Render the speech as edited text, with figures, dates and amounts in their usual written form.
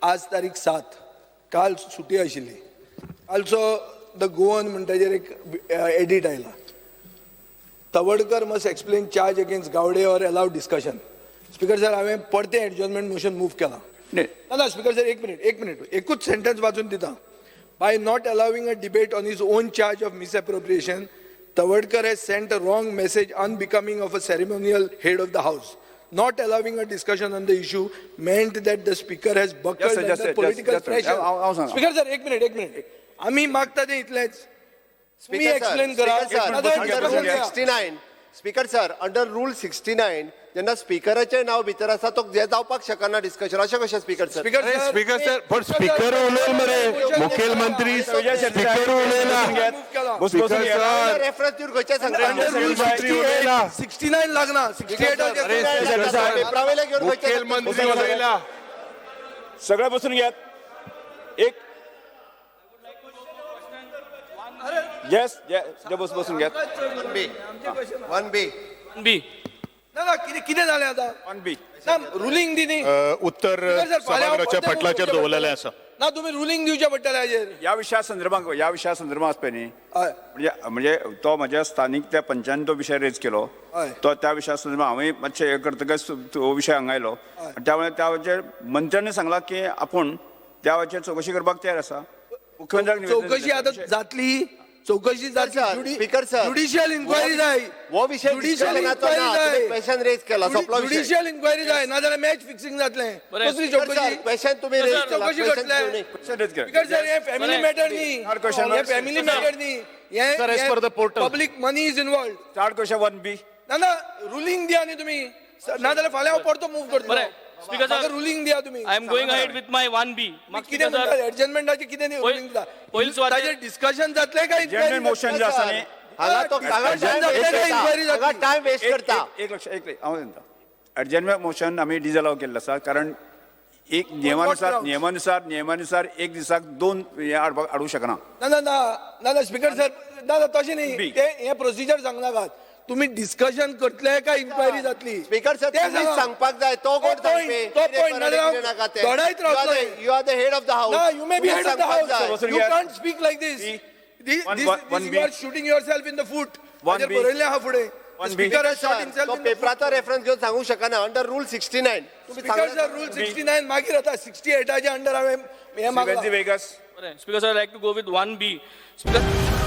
आज तारीख 7, काल सुटी आशिल्ली. कालचो the Goan म्हण ताजेर एक एडिट आयला, "Tawadkar must explain charge against Gaude or allow discussion." Speaker sir, हांवें परतें एडजॉर्नमेंट मोशन मूव केलां. न्ही. ना ना, स्पीकर सर, एक मिनिट, एक मिनिट, एकूच सेंटन्स वाचून दिता. By not allowing a debate on his own charge of misappropriation, Tawadkar has sent a wrong message unbecoming of a ceremonial head of the house. Not allowing a discussion on the issue meant that the speaker has buckled Just a- just under a- political just a- pressure. हांव हांव सांगा. Speaker sir, एक minute, एक minute. आम्ही मागता ते इतलेंच, तुम्ही एक्सप्लेन करा. Under rule 69, speaker sir, under rule 69, जेन्ना स्पीकराचें नांव भितर आसा, तो हें जावपाक शकना डिस्कशन. अशें कशें स्पीकर सर? स्पीकर अरे स्पीकर सर, पण स्पीकर उलयल मरे, मुखेलमंत्री स्पीकर उलयला. बस बसून स्पीकर घेयात. सर. रेफरन्स दिवन खंयचे सांगता? मुख्यमंत्री उलयला. 69 लागना, 68. अरे स्पीकर सर, पेपरावयले घेवन खंयचे सांगता? मुखेलमंत्री उलयला. सगळे बसून घेयात. एक येस, बस बसून घेयात. बी, 1B. बी. ना ना, कितें कितें जालें आतां? 1B. ना, रुलींग दी न्ही. उत्तर स्पीकर सर, फाल्यां हांव सभागृहाच्या परतें पटलाचेर move दवरलेलें आसा. ना, तुम्ही रुलींग दिवचें पडटलें हाजेर. ह्या विशया संदर्भात आसपय न्ही, हय. म्हणजे म्हणजे तो म्हज्या स्थानीक त्या पंचान तो विशय रेज केलो. हय. तो त्या विशया संदर्भात हांवें मातशें हें करतकच तो विशय हांगा आयलो आनी त्यामुळे त्याचेर मंत्र्यांनी सांगलां की आपूण त्या वेळाचेर चवकशी करपाक तयार आसा. मुख्यमंत्र्याक निवेदन चौकशी दिलें. आता जातली, चौकशी जातली. Speaker sir. Judicial inquiry जाय. हो विशय ज्युडिशियल डिस्कशनाचो इन्क्वायरी ना, जाय. तुम्ही क्वेश्चन रेज केला, सोंपलो विशय. ज्युडिशियल इन्क्वायरी जाय, नाजाल्यार मॅच फिक्सिंग जातलें. बरें. कसली स्पीकर सर, चौकशी? क्वेश्चन तुम्ही रेज केला. चौकशी क्वेश्चन घडले. घेऊन ये. क्वेश्चन रेज केलें. स्पीकर सर, हे फॅमिली बरें. मॅटर न्ही. Third question. हे फॅमिली मॅटर न्ही. Sir, as per the portal. Public money is involved. Third question 1B. ना ना, रुलींग दिया न्ही तुम्ही, नाजाल्यार फाल्यां हांव परतो मूव करतलो. बरें. स्पीकर सर, म्हाका रुलींग दिया तुम्ही. I am going ahead with my 1B. कितें म्हणटा, एडजर्नमेंटाचें कितें रुलींग दिता? पयलीं सुवातेर- ताजेर डिस्कशन जातलें काय जनरल मोशन जे आसा न्ही, हांगा तो हांगा Discussion time जातलें वेस्ट काय inquiry करता. हांगा जातली? टायम वेस्ट एक करता. एक- एक लक्ष एक हांव सांगता, एडजर्नमेंट मोशन आमी डिजअलाव केल्लें आसा, कारण एक नियमानुसार grounds? नियमानुसार एक दिसाक दोन हे हाडपाक हाडूंक शकना. ना ना ना ना ना, स्पीकर सर, ना ना, तशें न्ही. बी. ते हें प्रोसिजर सांगनाकात तुम्ही. डिस्कशन करतले काय इन्क्वायरी जातली? स्पीकर सर, तें तुम्हीच सांगा. सांगपाक जाय, तो कोण तो point, सांगपी? तो point, नाजाल्यार हांव दडायत रावतलो. You are the head of the house. ना, you may be head of the house. You घ्या. Can't speak like this. B. This one- this one you B. Are shooting yourself in the foot. One ताजेर B. बरयल्लें आहा फुडें. One B. Speaker has shot himself तो in the foot. पेपराचो reference घेवन सांगू शकना under rule 69 तुम्ही. Speaker sir, rule 69 मागीर आतां 68 अंडर हांवें हें मागलां. वेगस. बरें speaker sir, like to go with 1B, speaker.